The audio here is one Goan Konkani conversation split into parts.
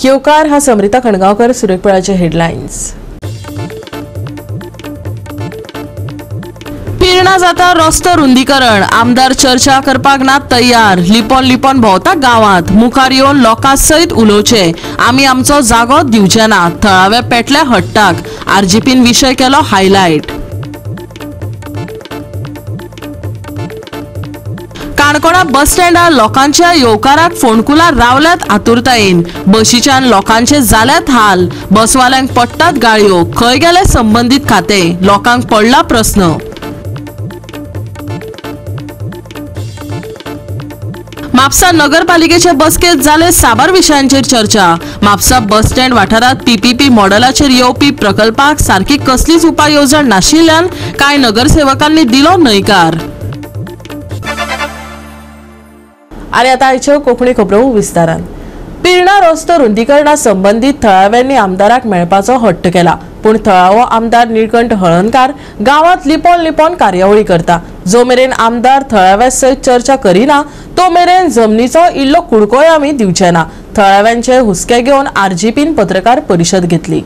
येवकार हा समृता खणगांवकर. सुरेखपळाचे हेडलायन्स. पिर्णा जाता रस्तो रुंदीकरण, आमदार चर्चा करपाक ना तयार. लिपोन लिपोन भोंवता गांवांत, मुखार येवन लोकां सयत उलोवचे, आमी आमचो जागो दिवचे ना. थळावे पेटले हट्टाक, आरजीपीन विशय केलो हायलायट. काणकोणा बस स्टँडार लोकांच्या येवकाराक फोंडकुलां रावल्यात आतुरतायेन. बशीच्यान लोकांचे जाल्यात हाल, बसवाल्यांक पडटात गाळयो. खंय गेले संबंदीत खाते, लोकांक पडला प्रस्न. म्हापसा नगरपालिकेचे बसकेत जाले साबार विशयांचेर चर्चा. म्हापसा बस स्टँड वाठारांत पीपीपी मॉडेलाचेर येवपी प्रकल्पाक सारकी कसलीच उपाय येवजण नाशिल्ल्यान कांय नगरसेवकांनी दिलो न्हयकार. आनी आतां आयच्यो कोंकणी खबरो विस्तारान. पिर्णा रस्तो रुंदीकरणा संबंदीत थळाव्यांनी आमदाराक मेळपाचो हट्ट केला, पूण थळावो आमदार निळकंठ हळर्णकार गांवांत लिपोन लिपोन कार्यावळी करता. जो मेरेन आमदार थळाव्या सयत चर्चा करिना तो मेरेन जमनीचो इल्लो कुडकोय आमी दिवचे ना. थळाव्यांचे हुस्के घेवन आरजीपीन पत्रकार परिशद घेतली.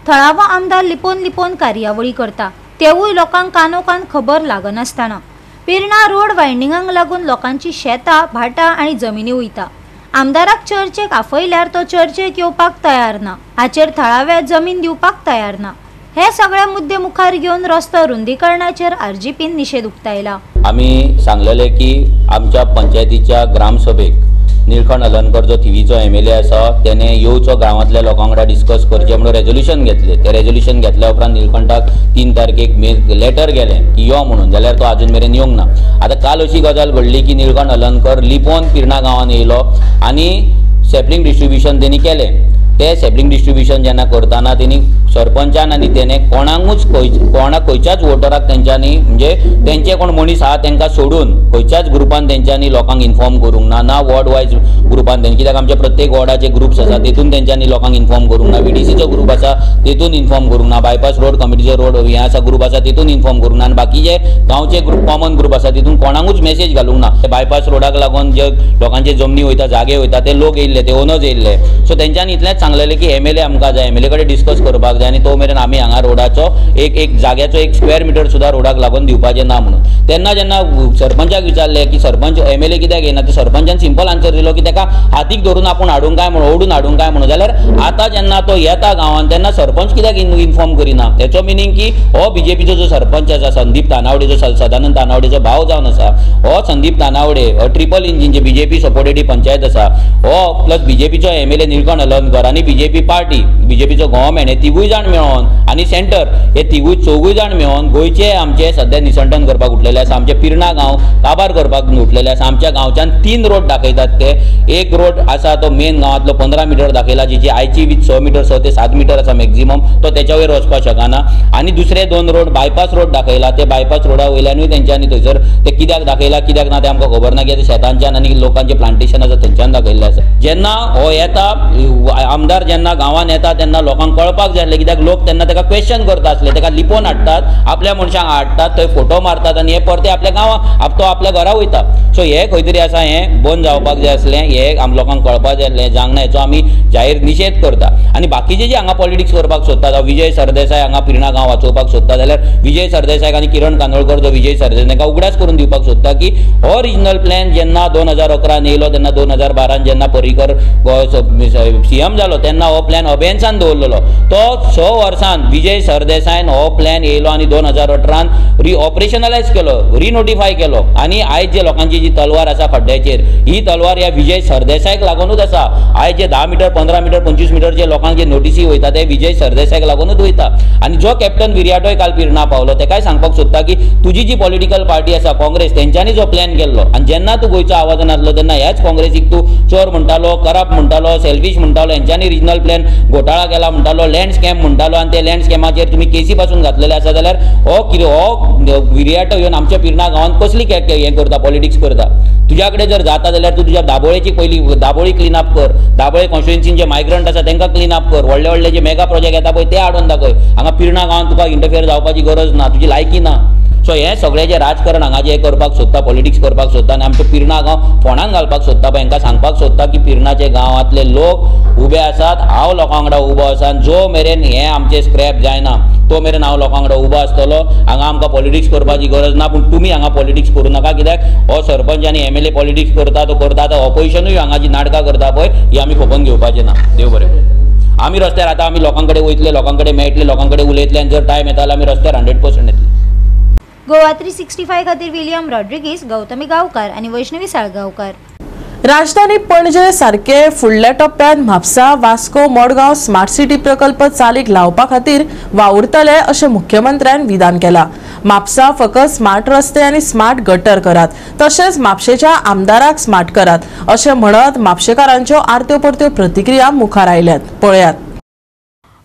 थळावो आमदार लिपोन लिपोन कार्यावळी करता, तेवूय लोकांक कानोकान खबर लागनासतना. पिर्णा रोड वायंडिंगाक लागून लोकांची शेतां, भाटां आनी जमिनी वयता. आमदाराक चर्चेक आफयल्यार तो चर्चेक येवपाक तयार ना. हाचेर थळाव्या जमीन दिवपाक तयार ना. हे सगळे मुद्दे मुखार घेवन रस्तो रुंदीकरणाचेर आरजीपीन निशेध उक्तायला. आमी सांगलेले की आमच्या पंचायतीच्या ग्रामसभेक निळकंठ हळर्णकर जो थिवीचो एमएलए आसा तेणे येवचो, गांवांतल्या लोकां वांगडा डिस्कस करचें म्हणून रेजोल्युशन घेतलें. तें रेजोल्युशन घेतल्या उपरांत निळकंठाक 3 तारखेक लेटर गेलें की यो म्हणून, जाल्यार तो आजून मेरेन येवंक ना. आतां काल अशी गजाल घडली की निळकंठ हळर्णकर लिपोवन पिर्णा गांवांत येयलो आनी सॅपलिंग डिस्ट्रिब्युशन तेणी केलें. ते सॅपलिंग डिस्ट्रिब्युशन जेन्ना करतना तेणी सरपंचान आनी तेणे कोणाकूच खंयच्याच वोटराक तेंच्यांनी, म्हणजे तेंचे कोण मनीस आहा तेंकां सोडून खंयच्याच ग्रुपान तेंच्यांनी लोकांक इन्फॉर्म करूंक ना, ना वॉर्ड वायज ग्रुपान तेंचे, कित्याक आमच्या प्रत्येक वॉर्डाचे ग्रुप्स आसा तेतून तेंच्यांनी लोकांक इन्फॉर्म करूंक ना, व्हीडीसीचो ग्रूप आसा तेतून इन्फॉर्म करूंक ना, बायपास रोड कमिटीचो रोड हें आसा ग्रूप आसा तेतून इन्फॉर्म करूंक ना, आनी बाकीचे गांवचे ग्रूप कॉमन ग्रूप आसा तेतून कोणाकूच मॅसेज घालूंक ना. बायपास रोडाक लागून जे लोकांचे जमनी वयता, जागे वयता, ते लोक येयल्ले, ते ओनर्स येयल्ले. सो तेंच्यांनी इतलेंच सांगलेलें की एमएलए आमकां जाय, एमएलए कडेन डिस्कस करपाक जाय आनी तो मेरेन आमी हांगा रोडाचो एक एक जाग्याचो एक स्क्वेअर मिटर सुद्दां रोडाक लागून दिवपाचें ना म्हणून. तेन्ना जेन्ना सरपंचाक विचारलें की सरपंच एमएलए कित्याक येना, तर सरपंचान सिंपल आन्सर दिलो की ताका हातीक धरून आपूण हाडूंक काय म्हणून, ओडून हाडूंक काय म्हणून. जाल्यार आतां जेन्ना तो येता गांवांत तेन्ना सरपंच कित्याक इन्फॉर्म करिना? तेचो मिनींग की हो बीजेपीचो जो सरपंच आसा संदीप तानावडेचो, सदानंद तानावडेचो भाव जावन आसा, हो संदीप तानावडे हो ट्रिपल इंजिनचे बीजेपी सपोर्टेड पंचायत आसा, हो प्लस बीजेपीचो एमएलए निळकंठ हळर्णकर आनी बीजेपी पार्टी, बीजेपीचो गव्हर्मेंट हे तिगूय जाण मेळोन आनी सेंटर हे तिगूय चौगूय जाण मेळोन गोंयचे आमचे सद्या निसंटन करपाक उठलेले आसा. आमचे पिर्णा गांव काबार करपाक उठलेले आसा. आमच्या गांवच्यान 3 रोड दाखयतात ते. एक रोड आसा तो मेन गांवांतलो 15 मिटर दाखयला, जिची आयची वीज 6 मिटर, 6 ते 7 मिटर आसा मॅक्झिमम, तो तेच्या वयर वचपाक शकना. आनी दुसरे 2 रोड बायपास रोड दाखयला, ते बायपास रोडा वयल्यानूय तेंच्यांनी थंयसर ते कित्याक दाखयला कित्याक ना ते आमकां खबर ना, कित्याक शेतांच्यान आनी लोकांचें प्लांटेशन आसा थंयच्यान दाखयल्लें आसा. जेन्ना हो येता आमदार, जेन्ना गांवांत येता तेन्ना लोकांक कळपाक जाय आसलें, कित्याक लोक तेन्ना ताका क्वेश्चन करता आसले, ताका लिपोवन हाडटात, आपल्या मनशांक हाडटात, थंय फोटो मारतात आनी हे परते आपल्या गांवांत तो आपल्या घरा वयता. सो हे खंय तरी आसा हें बंद जावपाक जाय आसलें, हें आम लोकांक कळपाक जाय आसलें, जावंक ना, हेचो आमी जाहीर निशेध करता. आनी बाकीचे जे हांगा पॉलिटिक्स करपाक सोदतात, विजय सरदेसाय हांगा पिर्णा गांव वाचोवपाक सोदता, जाल्यार विजय सरदेसाय आनी किरण कानोळकर जो विजय सरदेसाय तांकां उगडास करून दिवपाक सोदता की हो रिजनल प्लॅन जेन्ना 2011 येयलो, तेन्ना 2012 जेन्ना पर्रीकर सीएम जालो तेन्ना हो प्लॅन अबेन्सान दवरलेलो. तो 6 वर्सान विजय सरदेसायन हो प्लॅन येयलो आनी 2018 रिऑपरेशनलायज केलो, रिनोटिफाय केलो. आनी आयज जे लोकांची जी तलवार आसा खड्ड्याचेर, ही तलवार ह्या विजय सरदेसायक लागूनच आसा. आयज जे 10 मिटर, 15 मिटर, 25 मिटर जे लोकांक जे नोटीसी वयता ते विजय सरदेसायक लागूनच वयता. आनी जो कॅप्टन विरियाटोय काल पिर्णा पावलो तेकाय सांगपाक सोदता की तुजी जी पॉलिटिकल पार्टी आसा काँग्रेस, तेंच्यांनी जो प्लॅन केल्लो आनी जेन्ना तूं गोंयचो आवाज नासलो तेन्ना ह्याच काँग्रेसीक तूं चोर म्हणटालो, करप्ट म्हणटालो, सेल्फीश म्हणटालो, हेंच्यांनी रिजनल प्लॅन घोटाळा केला म्हणटालो, लँड स्कॅम म्हणटालो आनी ते लँड स्कॅमाचेर तुमी केसी पासून घातलेले आसा. जाल्यार हो कितें हो विरियाटो येवन आमच्या पिर्णा गांवांत कसली हें करता, पॉलिटिक्स करता? तुज्या कडेन जर जाता जाल्यार तूं तुज्या दाबोळेची पयली दाबोळी क्लीन अप कर, दाबोळे कॉन्स्टिट्युएन्सीन जे मायग्रंट आसा तांकां क्लीन अप कर, व्हडले व्हडले जे मेगा प्रोजेक्ट येता पळय ते हाडून दाखय. हांगा पिर्णा गांवांत तुका इंटरफियर जावपाची गरज ना, तुजी लायकी ना. सो हें सगळें जें राजकारण हांगा जें करपाक सोदता, पॉलिटिक्स करपाक सोदता आनी आमचो पिर्णा गांव फोंडान घालपाक सोदता पळय, हांकां सांगपाक सोदता की पिर्णाचे गांवांतले लोक उबे आसात, हांव लोकां वांगडा उबो आसा आनी जो मेरेन हें आमचें स्क्रॅप जायना तो मेरेन हांव लोकां वांगडा उबो आसतलो. हांगा आमकां पॉलिटिक्स करपाची गरज ना, पूण तुमी हांगा पॉलिटिक्स करूं नाका, कित्याक हो सरपंच आनी एमएलए पॉलिटिक्स करता तो करता, आतां ऑपोजिशनूय हांगा जी नाटकां करता पळय ही आमी खोपोवन घेवपाचें ना. देव बरें करूं. आमी रस्त्यार आतां आमी लोकां कडेन वयतले, लोकां कडेन मेळटले, लोकां कडेन उलयतले आनी जर टायम येता जाल्यार आमी रस्त्यार 100% येतले. गोवा 365 खातीर विलियम रॉड्रिगीस, गौतमी गांवकार आनी वैष्णवी साळगांवकार. राजधानी पणजे सारके फुडल्या टप्प्यात म्हापसा, वास्को, मडगांव स्मार्ट सिटी प्रकल्प चालीक लावपा खातीर वावुरतले अशें मुख्यमंत्र्यान विधान केलां. म्हापसा फकत स्मार्ट रस्ते आनी स्मार्ट गटर करात, तशेंच म्हापशेच्या आमदाराक स्मार्ट करात अशें म्हणत म्हापशेकारांच्यो आरत्यो परत्यो प्रतिक्रिया मुखार आयल्यात. पळयात.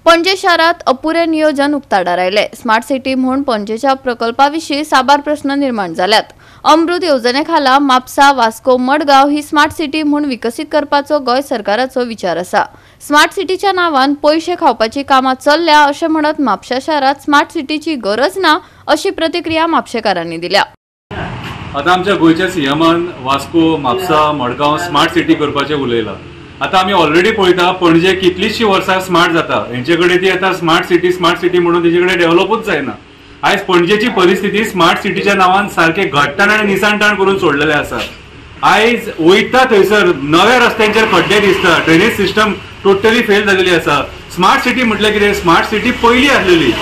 पणजे शारांत अपुरें नियोजन उक्ताडार आयलें. स्मार्ट सिटी म्हूण पणजेच्या प्रकल्पा विशीं साबार प्रस्न निर्माण जाल्यात. अमृत येवजणे खाला म्हापसा, वास्को, मडगांव ही स्मार्ट सिटी म्हूण विकसीत करपाचो गोंय सरकाराचो विचार आसा. स्मार्ट सिटीच्या नांवान पयशे खावपाची कामां चल्ल्या अशें म्हणत म्हापशा शारांत स्मार्ट सिटीची गरज ना अशी प्रतिक्रिया म्हापशेकारांनी दिल्या. आतां आमच्या गोंयच्या सीएमान वास्को, म्हापसा, मडगांव स्मार्ट सिटी करपाचें उलयलां. आतां आमी ऑलरेडी पळयता पणजे कितलींशीं वर्सां स्मार्ट जाता, हेंचे कडेन ती आतां स्मार्ट सिटी स्मार्ट सिटी म्हणून तेजे कडेन डेव्हलपूच जायना. आयज पणजेची परिस्थिती स्मार्ट सिटीच्या नांवान सारकें घट्टाण आनी निसाणटाण करून सोडलेलें आसा. आयज वयता थंयसर नव्या रस्त्यांचेर खड्डे दिसता, ड्रेनेज सिस्टम टोटली फेल जालेली आसा. स्मार्ट सिटी म्हटल्यार कितें? स्मार्ट सिटी पयलीं आसलेली,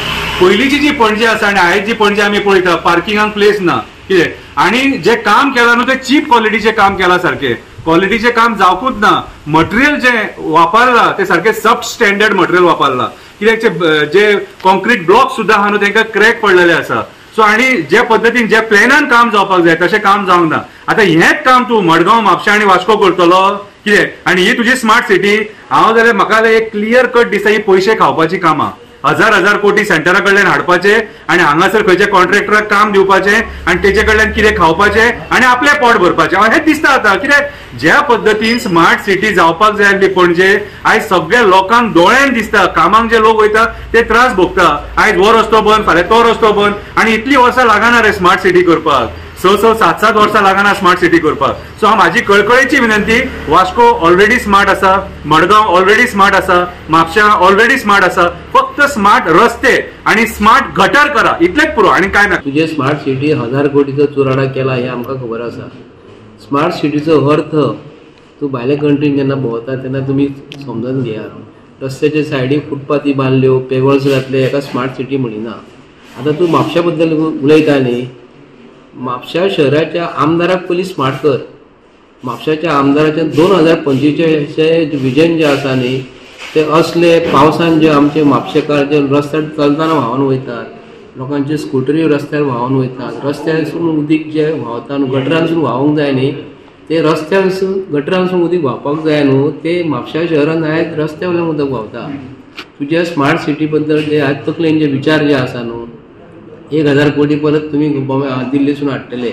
पयलींची जी पणजे आसा आनी आयज जी पणजे आमी पळयता पार्किंगाक प्लेस ना कितें, आनी जें काम केलां न्हू तें चीप क्वॉलिटीचें काम केलां, सारकें क्वॉलिटीचें काम जावकूच ना. मटेरियल जें वापरलां तें सारकें सब स्टँडर्ड मटेरियल वापरलां, कित्याक जे कॉन्क्रीट ब्लॉक सुद्दां आहा न्हू तांकां क्रॅक पडलेले आसा. सो आनी जे पद्दतीन जे प्लॅनान काम जावपाक जाय तशें काम जावंक ना. आतां हेंच काम तूं मडगांव, म्हापशें आनी वास्को करतलो कितें, आनी ही तुजी स्मार्ट सिटी. हांव जाल्यार म्हाका एक क्लियर कट दिसता ही पयशे खावपाची कामां, हजार हजार कोटी सेंटरा कडल्यान हाडपाचे आनी हांगासर खंयच्या कॉन्ट्रॅक्टराक काम दिवपाचें आनी तेजे कडल्यान कितें खावपाचें आनी आपलें पोट भरपाचें, हें दिसता आतां. कित्याक ज्या पद्दतीन स्मार्ट सिटी जावपाक जाय आसली पणजे, आयज सगळ्या लोकांक दोळ्यान दिसता, कामांक जे लोक वयता ते त्रास भोगता. आयज हो रस्तो बंद, फाल्यां तो रस्तो बंद, आनी इतलीं वर्सां लागना रे स्मार्ट सिटी करपाक, 6 6 7 7 वर्सां लागना स्मार्ट सिटी करपाक. सो हांव म्हाजी कळकळेची विनंती, वास्को ऑलरेडी स्मार्ट आसा, मडगांव ऑलरेडी स्मार्ट आसा, म्हापशा ऑलरेडी स्मार्ट आसा, फक्त स्मार्ट रस्ते आनी स्मार्ट गटर करा इतलेंच पुरो आनी कांय ना. तुजे स्मार्ट सिटी 1000 कोटीचो चुराडा केला हें आमकां खबर आसा. स्मार्ट सिटीचो अर्थ तूं भायल्या कंट्रीन जेन्ना भोंवता तेन्ना तुमी समजून घेयात. रस्त्याच्या सायडीक फुटपाथी बांदल्यो, पेवर्स घातले, हेका स्मार्ट सिटी म्हणिना. आतां तूं म्हापशा बद्दल उलयता न्ही, म्हापशा शहराच्या आमदाराक पयलीं स्मार्ट कर. म्हापशाच्या आमदाराच्या 2025 विजन जें आसा न्ही ते असले पावसान जे आमचे म्हापशेकार जे रस्त्यार चलतना व्हांवन वयतात, लोकांचे स्कुटरी रस्त्यार व्हांवन वयतात, रस्त्यारसून उदीक जे व्हांवता न्हू, गटरांसून व्हांवूंक जाय न्ही, ते रस्त्यारसून गटरांसून उदीक व्हांवपाक जाय न्हू, ते म्हापशा शहरान आयज रस्त्या वयल्यान उदक व्हांवता. तुज्या स्मार्ट सिटी बद्दल जे आयज तकलेन जे विचार जे आसा न्हू, 1000 कोटी परत तुमी दिल्लीसून हाडटले,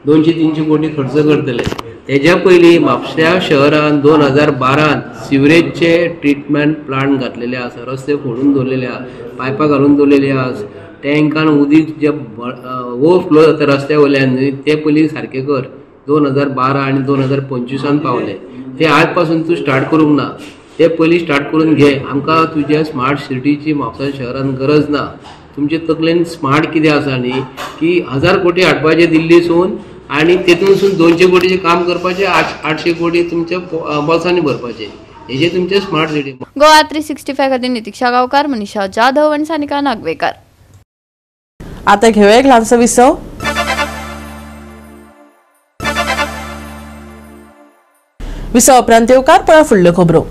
200-300 कोटी खर्च करतले. तेज्या पयलीं म्हापश्या शहरान 2012 सिवरेजचे ट्रिटमेंट प्लांट घातलेले आसा, रस्ते फोडून दवरलेले आसा, पायपां घालून दवरलेले आसा, टँकान उदीक जे ओवरफ्लो जाता रस्त्या वयल्यान न्ही ते पयलीं सारकें कर. 2012 आनी 2025 पावले, ते आज पासून तूं स्टार्ट करूंक ना, ते पयलीं स्टार्ट करून घे. आमकां तुज्या स्मार्ट सिटीची म्हापसा शहरान गरज ना. तुमचे तकलेन स्मार्ट कितें आसा न्ही की 1000 कोटी हाडपाचे दिल्लीसून आनी तेतूनसून 200 कोटीचें काम करपाचें, 800 कोटी तुमच्या बोल्सांनी भरपाचे, हेजे तुमचे स्मार्ट सिटी. गोवा 365 खातीर नितिक्षा गांवकार, मनीषा जाधव आनी सानिका नागवेकर. आता घेऊया एक ल्हानसो विसव. विसव उपरांत येवकार पळया फुडल्यो खबरो.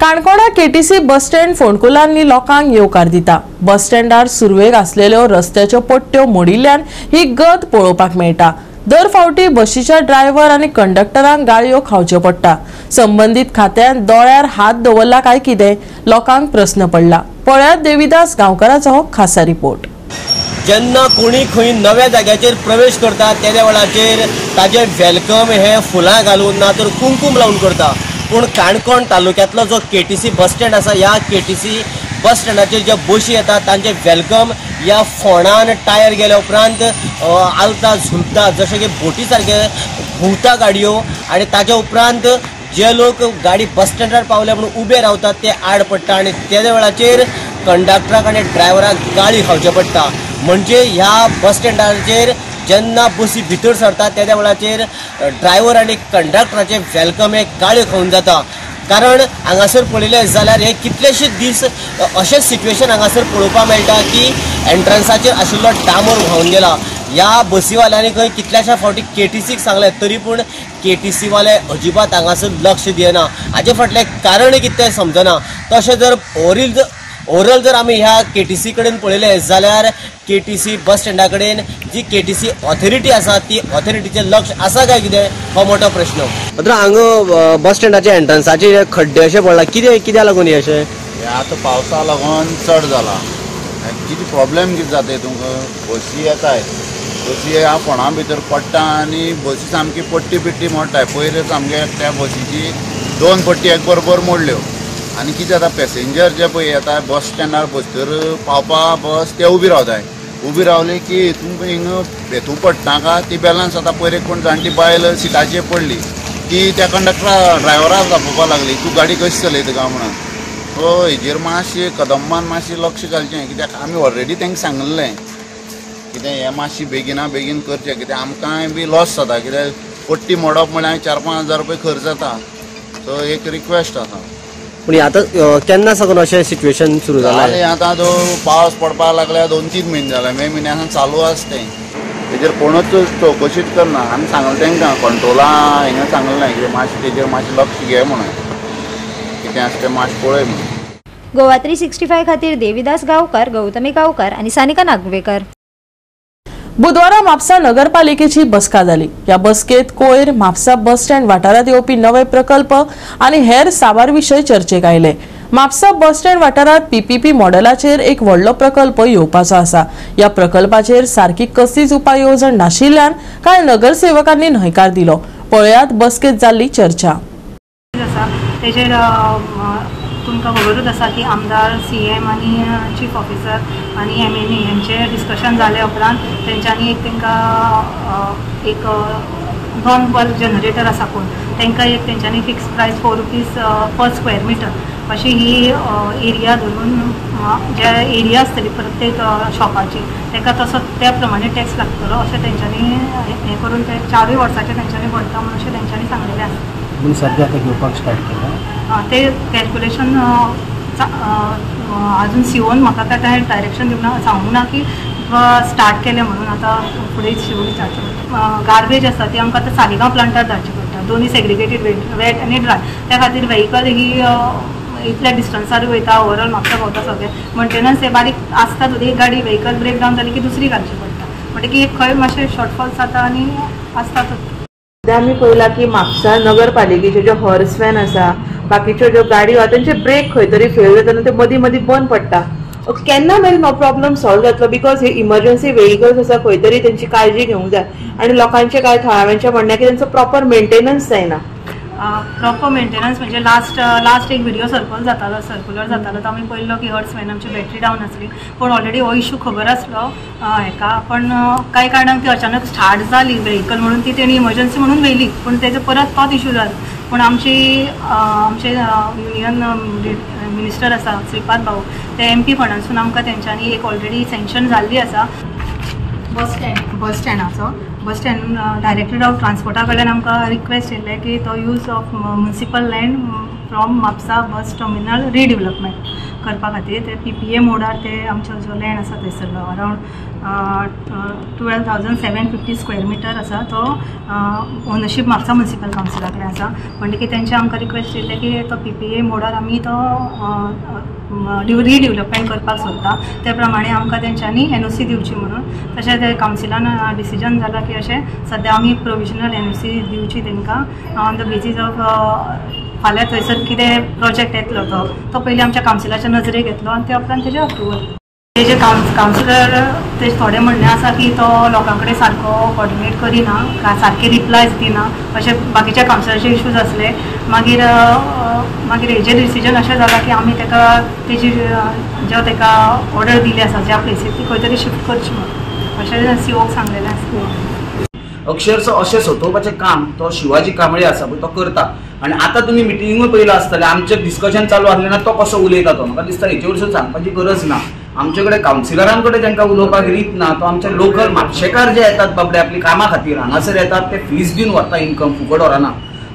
काणकोणा केटीसी बस स्टँड फोंडकुलांनी लोकांक येवकार दिता. बस स्टँडार सुरवेक आसलेल्यो रस्त्याच्यो पट्ट्यो मोडिल्ल्यान ही गत पळोवपाक मेळटा. दर फावटी बशीच्या ड्रायव्हर आनी कंडक्टरांक गाळयो खावच्यो पडटा. संबंदीत खात्यान दोळ्यार हात दवरला काय कितें, लोकांक प्रस्न पडला. पळयात देविदास गांवकाराचो हो खासा रिपोर्ट. जेन्ना कोणी खंय नव्या जाग्याचेर प्रवेश करता तेद्या वेळाचेर ताजें welcome हे फुलां घालून ना तर कुंकूम लावन करता. पूण काणकोण तालुक्यांतलो जो केटीसी बस स्टँड आसा, ह्या केटीसी बस स्टँडाचेर ज्यो बशी येतात तांचे welcome ह्या फोंडान टायर गेल्या उपरांत आलता झुलता, जशें की बोटी सारके घुंवता गाडयो आनी ताच्या उपरांत जे लोक गाडी बस स्टँडार पावले म्हणून उबे रावतात ते आड पडटा आनी तेद्या वेळाचेर कंडक्टराक आनी ड्रायव्हराक गाळी खावचे पडटा. म्हणजे ह्या बस स्टँडाचेर जेन्ना बसी भितर सरता तेद्या वेळाचेर ड्रायव्हर आनी कंडक्टराचे welcome हे गाळी खावन जाता. कारण हांगासर पळयलें जाल्यार हे कितलेशे दीस अशेंच सिट्युएशन हांगासर पळोवपाक मेळटा की एंट्रन्साचेर आशिल्लो डांबर व्हांवन गेला. ह्या बसीवाल्यांनी खंय कितल्याश्या फावटी केटीसीक सांगलें तरी पूण केटीसी वाले अजिबात हांगासर लक्ष दिना. हाजे फाटलें कारण कितें तें समजना. तशें जर ओवरऑल जर आमी ह्या केटीसी कडेन पळयलें जाल्यार केटीसी बस स्टँडा कडेन जी केटीसी ऑथॉरिटी आसा ती ऑथॉरिटीचें लक्ष आसा काय कितें हो मोठो प्रश्न. मात्र हांगा बस स्टँडाच्या एंट्रन्साचेर खड्डे अशें पडला, कितें कित्याक लागून हे अशें? हे आतां पावसा लागून चड जाला. कितें प्रॉब्लेम कितें जाता तुमकां, बसी येताय, बसी ह्या फोंडा भितर पडटा आनी बसी सामकी पट्टी बिट्टी मोडटाय. पयर सामके त्या बसीची 2 पट्टी एक बरोबर मोडल्यो आनी कितें जाता पॅसेंजर जे पळय येता बस स्टँडार बसतर पावपा बस ते उबी रावताय. उबी रावली की हितून हिंगा हेतून पडटा ती बॅलन्स जाता. पयर एक कोण जाणटी बायल सिटाचेर पडली ती त्या कंडक्टरा ड्रायव्हराक दाखोवपाक लागली तूं गाडी कशी चलयता काय म्हणून. सो हेजेर मातशें कदंबान मातशें लक्ष घालचें, कित्याक आमी ऑलरेडी तांकां सांगिल्लें कितें हें मातशें बेगिना बेगीन करचें, कित्याक आमकांय बी लॉस जाता. कित्याक पट्टी मोडप म्हळ्यार 4-5 हजार रुपये खर्च जाता. सो एक रिक्वेस्ट आसा. पूण आतां केन्ना साकून अशें सिट्युएशन सुरू जालें? आतां तो पावस पडपाक लागल्या 2-3 म्हयने जाले, मे म्हयन्यासान चालू आसा तें. तेजेर कोणूच चवकशीच करना. आमी सांगलें तांकां कंट्रोला हिंगा सांगलें कितें मातशें तेजेर मातशें लक्ष घे म्हणून, कितें आसा तें मातशें पळय म्हणून. गोवा 365 खातीर देवीदास गांवकार, गौतमी गांवकार आनी सानिका नागवेकर. बुधवारा म्हापसा नगरपालिकेची बसका जाली. ह्या बसकेत कोयर, म्हापसा बस स्टँड वाठारांत येवपी नवे प्रकल्प आनी हेर साबार विशय चर्चेक आयले. म्हापसा बस स्टँड वाठारांत पीपीपी मॉडेलाचेर एक व्हडलो प्रकल्प येवपाचो आसा. ह्या प्रकल्पाचेर सारकी कसलीच उपाय येवजण नाशिल्ल्यान कांय नगरसेवकांनी न्हयकार दिलो. पळयात बसकेत जाल्ली चर्चा. तेजेर तुमकां खबरूच आसा की आमदार, सीएम आनी चीफ ऑफिसर आनी एमएनए हेंचें डिस्कशन जाले उपरांत तेंच्यांनी एक तांकां एक नॉन बल्क जनरेटर आसा कोण तांकां एक तेंच्यांनी fix price 4 rupees per square metre अशी ही एरिया धरून जे एरिया आसतली प्रत्येक शॉपाची ताका तसो त्या प्रमाणे टॅक्स लागतलो अशें तेंच्यांनी हें करून ते 4 वर्साचे तेंच्यांनी भरता म्हणून अशें तेंच्यांनी सांगलेलें आसा. पूण सद्या आतां घेवपाक स्टार्ट केलां ते कॅल्क्युलेशन अजून सीओन म्हाका काय डायरेक्शन दिवंक ना, सांगूंक ना की स्टार्ट केलें म्हणून. आतां फुडें सीओ विचारचें पडटा. गार्बेज आसा ती आमकां आतां सालिगांव प्लांटार धाडची पडटा, दोनूय सेग्रिगेटेड वेट आनी ड्राय. त्या खातीर व्हेकल ही इतल्या डिस्टन्सार वयता, ओवरऑल म्हापसा भोंवता सगळें मेंटेनन्स हे बारीक आसता. एक गाडी व्हेकल ब्रेक डावन जाली की दुसरी घालची पडटा, म्हणटकीर एक खंय मातशें शॉर्टफॉल जाता आनी आसताच. सद्या आमी पळयलां की म्हापसा नगरपालिकेच्यो ज्यो हॉर्स व्हॅन आसा, बाकीच्यो ज्यो गाडयो आसा तेंचे ब्रेक खंय तरी फेल जाता ते मदीं मदीं बंद पडटा. केन्ना मेरेन हो प्रॉब्लम सॉल्व जातलो? Because हे इमर्जन्सी व्हेकल्स आसा, खंय तरी तेंची काळजी घेवंक जाय. आनी लोकांचें कांय थळाव्यांचें म्हणणें की तेंचो प्रॉपर मेंटेनन्स जायना. प्रॉपर मेंटेनन्स म्हणजे लास्ट एक व्हिडिओ सर्कुलर जातालो तो आमी पळयल्लो की हर्स व्हॅन आमची बॅटरी डावन आसली, पूण ऑलरेडी हो इशू खबर आसलो हेका, पण कांय कारणान ती अचानक स्टार्ट जाली व्हेकल म्हणून ती तेणी इमर्जन्सी म्हणून व्हेली, पूण तेजो परत तोच इशू जालो. पूण आमचे युनियन मिनिस्टर आसा श्रीपाद भाऊ, ते एमपी फंडांसून आमकां तेंच्यांनी एक ऑलरेडी सँक्शन जाल्ली आसा बस स्टँडाचो. बस स्टँड डायरेक्टर ऑफ ट्रान्सपोर्टा कडल्यान आमकां रिक्वेस्ट येयल्लें की तो use of municipal land from Mapusa bus terminal redevelopment करपा खातीर ते पीपीए मोडार ते आमचो जो लँड आसा थंयसरलो अरावंड 12,750 स्क्वेअर मिटर आसा तो ओनरशीप म्हापसा म्युनिसिपल कावन्सिला कडेन आसा. म्हणटकीर तेंचे आमकां रिक्वेस्ट येयल्लें की तो पीपीए मोडार आमी तो रिडिवलपमेंट करपाक सोदता, त्या प्रमाणे आमकां तेंच्यांनी एनओसी दिवची म्हणून. तशें ते कावन्सिलान डिसिजन जाला की अशें सद्या आमी प्रोविजनल एनओसी दिवची तांकां ऑन the basis of फाल्यां थंयसर कितें प्रोजेक्ट येतलो तो पयलीं आमच्या कावन्सिलाच्या नजरेक येतलो आनी त्या उपरांत तेजें अप्रुवल. तेजे कावन्सिलर ते थोडे म्हणणें आसा की तो लोकां कडेन सारको कॉर्डिनेट करिना, सारके रिप्लायज दिना, अशें बाकीच्या कावन्सिलरचे इशूज आसले. मागीर मागीर हेजेर डिसिजन अशें जालां की आमी ताका तेजी जो ताका ऑर्डर दिली आसा ज्या प्लेसीर ती खंय तरी शिफ्ट करची म्हणून अशें सीओक सांगलेलें आसा. अक्षरशः अशें सोंपोवपाचें काम तो शिवाजी कांबळे आसा पळय तो करता. आनी आतां तुमी मिटिंगूय पळयलां आसतलें, आमचें डिस्कशन चालू आसलें ना तो कसो उलयता तो म्हाका दिसता हेचे वरसून सांगपाची गरज ना. आमचे कडेन कावन्सिलरां कडेन तांकां उलोवपाक रीत ना. तो आमचे लोकल म्हापशेकार जे येतात बाबडे आपली कामा खातीर हांगासर येतात ते फीज दिवन व्हरता, इन्कम फुकट व्हरना.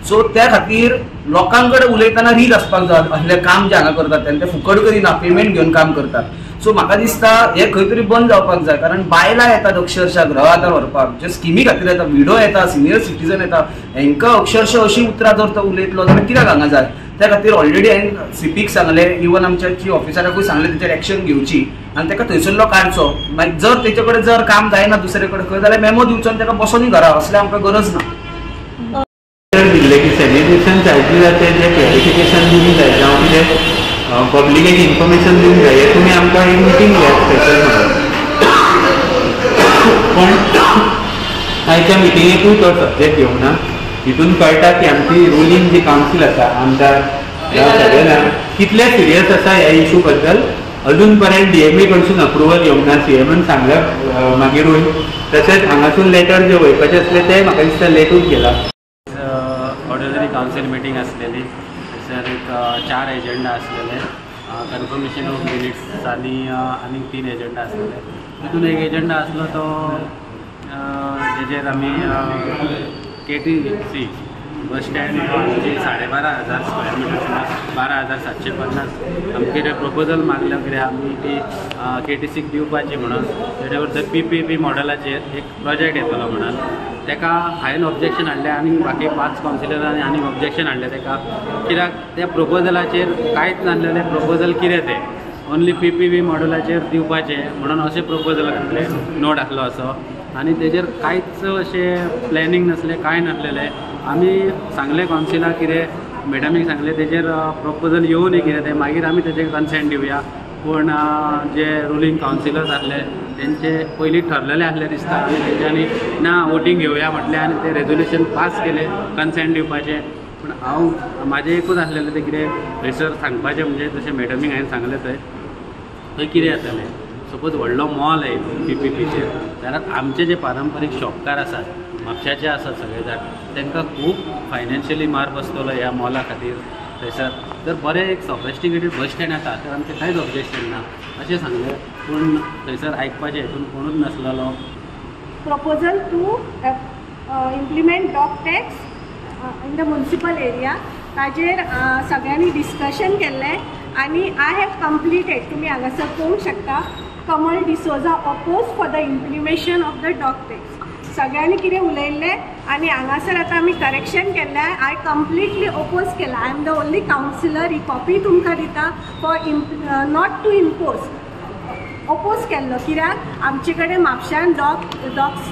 सो त्या खातीर लोकां कडेन उलयतना रीत आसपाक जाय. असलें काम जे हांगा करतात तें फुकट करिना, पेमेंट घेवन काम करतात. सो म्हाका दिसता हें खंय तरी बंद जावपाक जाय, कारण बायलां येतात अक्षरशः गृह आधार व्हरपाक, जे स्किमी खातीर येता, विडो येता, सिनियर सिटीजन येता, हेंकां अक्षरशः अशी उतरां जर तो उलयतलो जाल्यार कित्याक हांगा जाय. त्या खातीर ऑलरेडी हांवें सीपीक सांगलें, इवन आमच्या चीफ ऑफिसराकूय सांगलें तेचेर एक्शन घेवची आनी ताका थंयसरलो काडचो. मागीर जर तेचे कडेन जर काम जायना दुसरे कडेन खंय जाल्यार मेमो दिवचो आनी ताका बसोनी घरा, असलें आमकां गरज ना. दिल्लें की सॅनिटेशन चार्जीसाचें जें क्लॅरिफिकेशन दिवंक जाय जावं कितें पब्लिकेक इन्फॉर्मेशन दिवंक जाय, हें तुमी आमकां एक मिटींग घेयात स्पेशल म्हणून. पूण आयच्या मिटिंगेकूय तो सब्जेक्ट घेवंक ना. हितून कळटा की आमची रुलींग जी कावन्सील आसा, आमदार सगळे जाण कितले सिरियस आसा ह्या इशू बद्दल. अजून पर्यंत डीएमए कडसून अप्रुवल येवंक ना, सीएमान सांगल्या मागीरूय. तशेंच हांगासून लेटर जे वयपाचें आसलें तें म्हाका दिसता लेटूच गेला. ऑर्डिनरी कावन्सील मिटींग आसलेली, थंयसर एक 4 एजेंडा आसलेले, कन्फर्मेशन ऑफ मिनिट्स आनी आनीक 3 एजेंडा आसलेले. तितून एक एजेंडा आसलो तो जेजेर आमी KTC bus stand आमची 12,500 स्क्वेअर मिटर सुमार 12,750 आमकां कितें प्रपोजल मागलें कितें आमी ती केटीसीक दिवपाची म्हणून, तेज्या वयर PPP मॉडलाचेर एक प्रोजेक्ट येतलो म्हणून ताका हांवें ऑब्जेक्शन हाडलें आनी बाकी 5 कावन्सिलरांनी आनीक ऑब्जेक्शन हाडलें ताका, कित्याक त्या प्रपोजलाचेर कांयच नासलेलें. प्रपोजल कितें तें ओन्ली PPP मॉडलाचेर दिवपाचें म्हणून अशें प्रपोजल घातलें, नोट आसलो असो, आनी तेजेर कांयच अशें प्लॅनिंग नासलें, कांय नासलेलें. आमी सांगलें कावन्सिलाक कितें मॅडमीक सांगलें तेजेर प्रपोजल येवं न्ही कितें तें, मागीर आमी तेजेर कन्सेंट दिवया. पूण जे रुलींग कावन्सिलर्स आसले तेंचे पयलीं ठरलेलें आसलें दिसता आनी तेंच्यांनी ना वोटींग घेवया म्हटलें आनी तें रेजोल्युशन पास केलें कन्सेंट दिवपाचें. पूण हांव म्हाजें एकूच आसलेलें तें कितें थंयसर सांगपाचें म्हणजे जशें मॅडमीक हांवें सांगलें थंय थंय कितें जातलें, सपोज व्हडलो मॉल आयलो PPPचेर जाल्यार आमचे जे पारंपारीक शॉपकार आसात म्हापशाचे आसात सगळे जाण तांकां खूब फायनान्शियली मार बसतलो ह्या मॉला खातीर. थंयसर जर बरें एक सॉफिस्टिकेटेड बस स्टँड येता तर आमचें कांयच ऑब्जेक्शन ना अशें सांगलें, पूण थंयसर आयकपाचें हितून कोणूच नासलेलो. Proposal to implement dog tax in the municipal area ताजेर सगळ्यांनी डिस्कशन केल्लें आनी I have completed, तुमी हांगासर पळोवंक शकता, Kamal D'Souza oppose for the implementation of the dog tax. सगळ्यांनी कितें उलयल्लें आनी हांगासर आतां आमी करेक्शन केल्लें. हांवें कंप्लिटली ओपोज केलां. I am the only councillor, he copy तुमकां दिता for not to impose oppose केल्लो, कित्याक आमचे कडेन म्हापश्यान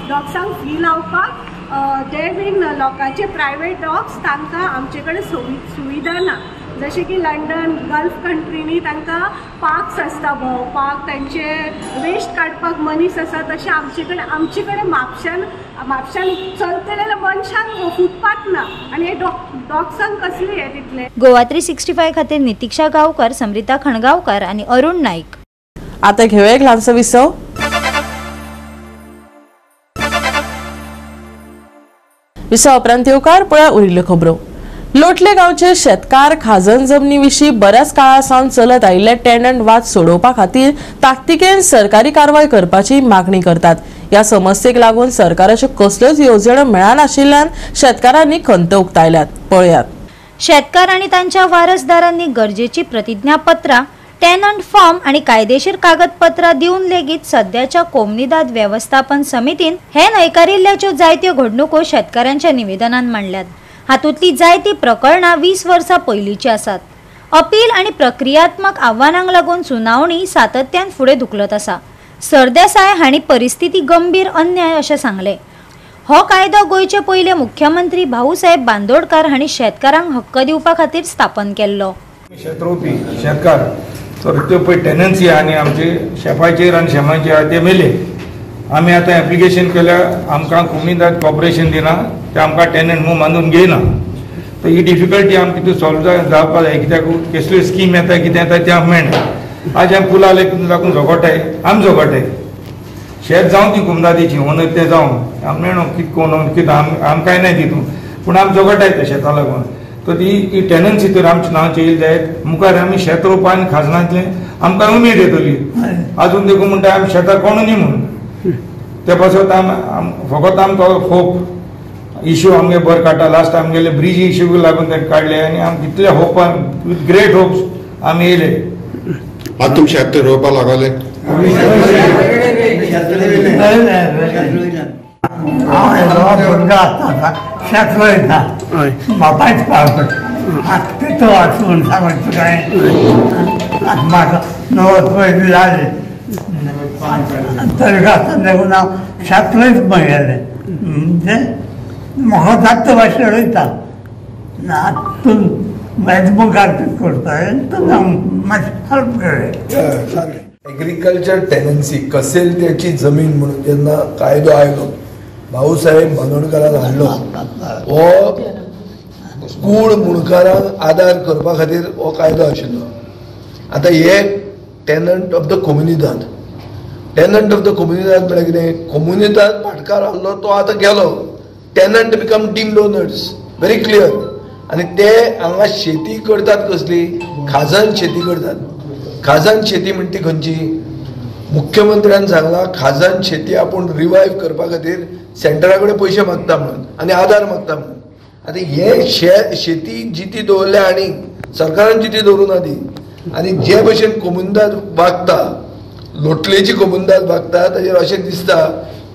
डॉग्सांक फी लावपाक ते बीन लोकांचे प्रायवेट डॉग्स तांकां आमचे कडेन सुविधा ना. जशें की लंडन गल्फ कंट्रीनी तांकां पार्क्स आसता भोंवपाक, तांचे वेस्ट काडपाक मनीस आसा, तशें आमचे कडेन म्हापश्यान चलतले मनशांक फुटपाथ ना आनी हे डॉग्सांक कसली हे तितले. गोवा 365 खातीर नितिक्षा गांवकर, समृता खणगांवकर आनी अरुण नाईक. आता घेऊया एक ल्हानसो विसव. विसवा उपरांत येवकार पळया उरिल्ल्यो खबरो. लोटले गांवचे शेतकार खाजन जमनी विशीं बऱ्याच काळा सावन चलत आयिल्ले टेनंट वाद सोडोवपा खातीर ताकतिकेन सरकारी कारवाय करपाची मागणी करतात. ह्या समस्येक लागून सरकाराच्यो कसल्योच येवजण्यो मेळनाशिल्ल्यान शेतकारांनी खंत उक्तायल्यात. पळयात. शेतकार आनी तांच्या वारसदारांनी गरजेची प्रतिज्ञापत्रां, टेनंट फॉर्म आनी कायदेशीर कागदपत्रां दिवन लेगीत सद्याच्या कोमनिदाद वेवस्थापन समितीन हे न्हयकारिल्ल्याच्यो जायत्यो घडणुको शेतकारांच्या निवेदनान मांडल्यात. हातूंतली जायतीं प्रकरणां 20 वर्सां पयलींची आसात. अपील आनी प्रक्रियात्मक आव्हानांक लागून सुनावणी सातत्यान फुडें धुकलत आसा. सरदेसाय हांणी परिस्थिती गंभीर अन्याय अशें सांगलें. हो कायदो गोंयचे पयले मुख्यमंत्री भाऊसाहेब बांदोडकार हांणी शेतकारांक हक्क दिवपा खातीर स्थापन केल्लो. शेत रोवपी शेतकार तर त्यो पळय टेनन्सी आनी आमचे शेफाचेर आनी शेमाचेर आहा ते मेले. आमी आतां एप्लिकेशन केल्या, आमकां कोमुनिदाद कॉर्पोरेशन दिना, ते आमकां टेनंट म्हणून मानून घेयना. तर ही डिफिकल्टी आमकां तितून सॉल्व जावपाक जाय, कित्याक कसल्यो स्कीम येता कितें येता तें आमकां मेळना. आज आमी पुला लागून झगडटाय, आमी झगडटाय. शेत जावं ती कोमुनिदादीची ओनर तें जावं, आमी नेणो कितें कोण कितें आमकांय ना तितून, पूण आमी झगडटाय त्या शेता लागून. तर ती टेनन्सी तर आमच्या नांवाचेर येयली जायत मुखार आमी शेत रोवपा आनी खाजनांतलें आमकां उमेद येतली. आजून देखून म्हणटा आमी शेतां कोणू न्ही म्हणून ते पासत आम फकत आमकां होप इशू आमगे बरें काडटा. लास्ट आमगेले ब्रिज इशू लागून ते काडले आनी आम कितले होपान विथ ग्रेट होप्स आमी येयले. आतां तुमी शेत रोवपाक लागले? हांव भुरगो आसतना शेत रोयता, बापायच पावता. आतां कितें वाचून सांगू काय आतां म्हाका 90 पयलीं जालें तरी आसतना देखून हांव शेत रोयत गेलें. म्हणजे म्हाका जाता भाशेन रोयता. आतां तूं म्हाजे मुखार करता तूं मातशें हेल्प केलें. एग्रीकल्चर टेनन्सी कसेल त्याची जमीन म्हणून जेन्ना कायदो आयलो, भाऊसाहेब बांदोडकारान हाडलो, हो कूळ मुणकारांक आदार करपा खातीर हो कायदो आशिल्लो. आतां हे tenant of the Comunidade, tenant of the Comunidade म्हळ्यार कितें? कोमुनिदाद भाटकार आहलो तो आतां गेलो, tenant become deemed owners, very clear. आनी ते हांगा शेती करतात कसली? खाजन शेती करतात. खाजन शेती म्हणटी खंयची? मुख्यमंत्र्यान सांगला खाजन शेती आपूण रिवायव करपा खातीर सेंटरा कडेन पयशे मागता म्हणून आनी आदार मागता म्हणून. आतां हे शेती जिती दवरल्या आनी सरकारान जिती दवरूं ना ती. आनी जे भशेन कोमुनिदाद वागता, लोटलेची कोमुनिदाद वागता, ताजेर अशें दिसता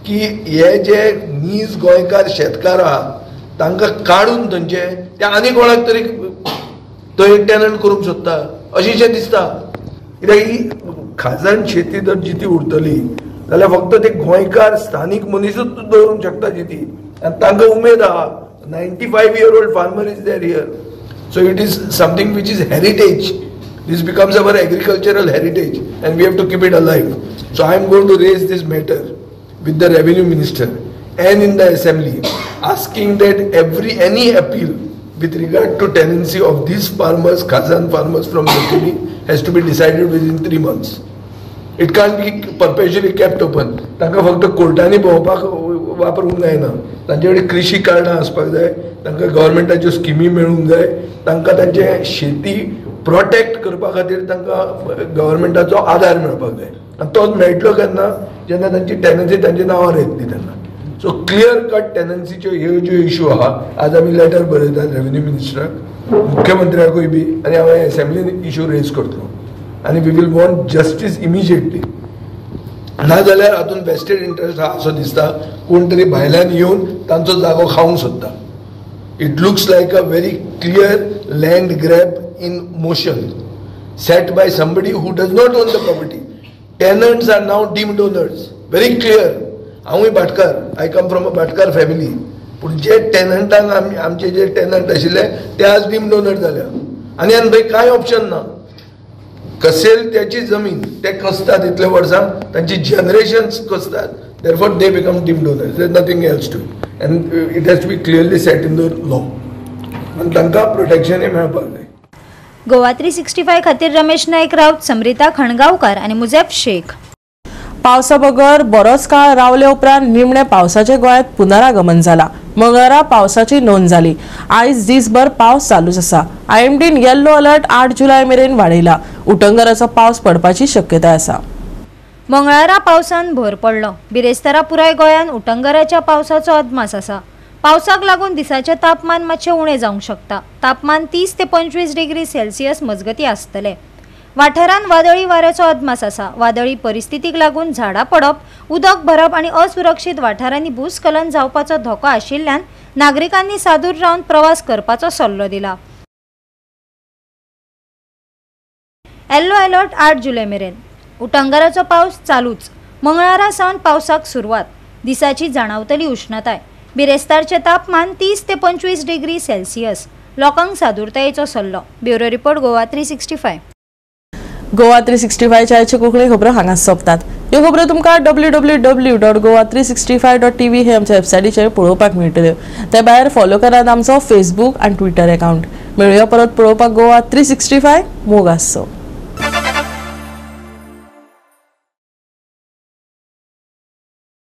की हे जे नीज गोंयकार शेतकार आहा तांकां काडून थंयचे ते आनी कोणाक तरी थंय टेनंट करूंक सोदता अशें दिसता. कित्याक ही खाजन शेती जर जिती उरतली जाल्यार फक्त ते गोंयकार स्थानीक मनीसूच दवरूंक शकता जिती, आनी तांकां उमेद आहा. 95-year-old farmer is there here. So it is something which is heritage. This becomes our agricultural heritage and we have to keep it alive. So I am going to raise this matter with the revenue minister and in the assembly, asking that any appeal with regard to tenancy of these farmers, Khazan farmers from Loteli, has to be decided within 3 months. It can't be perpetually kept open. तांकां फक्त कोर्टांनी भोंवपाक वापरूंक जायना, तांचे कडेन कृशी कार्डां आसपाक जाय, तांकां गव्हर्मेंटाच्यो स्किमी मेळूंक जाय, तांकां तांचे शेती प्रोटेक्ट करपा खातीर तांकां गव्हर्मेंटाचो आदार मेळपाक जाय. आनी तोच मेळटलो केन्ना? जेन्ना तांची टेनन्सी तांच्या नांवार येतली तेन्ना. सो क्लियर कट टेनन्सीच्यो ह्यो ज्यो इशू आहा, आज आमी लेटर बरयतात रेवेन्यू मिनिस्टराक, मुख्यमंत्र्याकूय बी, आनी हांव एसेंब्लीन इशू रेज करतलो आनी we will want justice immediately. नाजाल्यार हातून वेस्टेड इंट्रस्ट आहा असो दिसता, कोण तरी भायल्यान येवन तांचो जागो खावंक सोदता. It looks like a very clear land grab in motion set by somebody who does not own the property. Tenants are now deemed owners, very clear. हांवूय भाटकार, I come from a Bhatkar family, पूण जे टेनंटांक आमी आमचे जे टेनंट आशिल्ले ते आज डीम्ड ओनर जाल्या. आनी आनी भाई कांय ऑप्शन ना. कसेल त्याची जमीन ते कसतात इतले वर्सां, तांची generations कसतात, therefore they become deemed owners. There is nothing else to it and it has to be clearly set in the law आनी तांकां प्रोटेक्शनय मेळपाक जाय. गोवा 365 खातीर रमेश नायक राऊत, समरिता खणगांवकार आनी मुजेफ शेख. पावसा बगर बरोच काळ रावले उपरांत निमणे पावसाचे गोंयांत पुनरागमन जाला. मंगळारा पावसाची नोंद जाली. आयज दिसभर पावस चालूच आसा. आयएमडीन येल्लो अलर्ट 8 जुलय मेरेन वाडयला. उटंगराचो पावस पडपाची शक्यताय आसा. मंगळारा पावसान भर पडलो. बिरेस्तारा पुराय गोंयांत उटंगराच्या पावसाचो अदमास आसा. पावसाक लागून दिसाचें तापमान मातशें उणें जावंक शकता. तापमान 30 ते 25 डिग्री सेल्सियस मजगतीं आसतलें. वाठारांत वादळी वाऱ्याचो अदमास आसा. वादळी परिस्थितीक लागून झाडां पडप, उदक भरप आनी असुरक्षीत वाठारांनी भूस्खलन जावपाचो धोको आशिल्ल्यान नागरिकांनी सादूर रावन प्रवास करपाचो सल्लो दिला. येल्लो अलर्ट 8 जुलय मेरेन. उटंगराचो पावस चालूच. मंगळारा सावन पावसाक सुरवात. दिसाची जाणवतली उष्णताय. बिरेस्तारचें तापमान 30 ते 25 डिग्री सेल्सियस. लोकांक सादूरतायेचो सल्लो. Bureau report, Goa 365. गोवा 365 आयच्यो कोंकणी खबरो हांगा सोंपतात. ह्यो खबरो तुमकां www.goa365.tv हे आमच्या वेबसायटीचेर पळोवपाक मेळटल्यो. ते भायर फॉलो करात आमचो फेसबूक आनी ट्विटर अकाउंट. मेळुया परत पळोवपाक गोवा 365. मोग आसचो.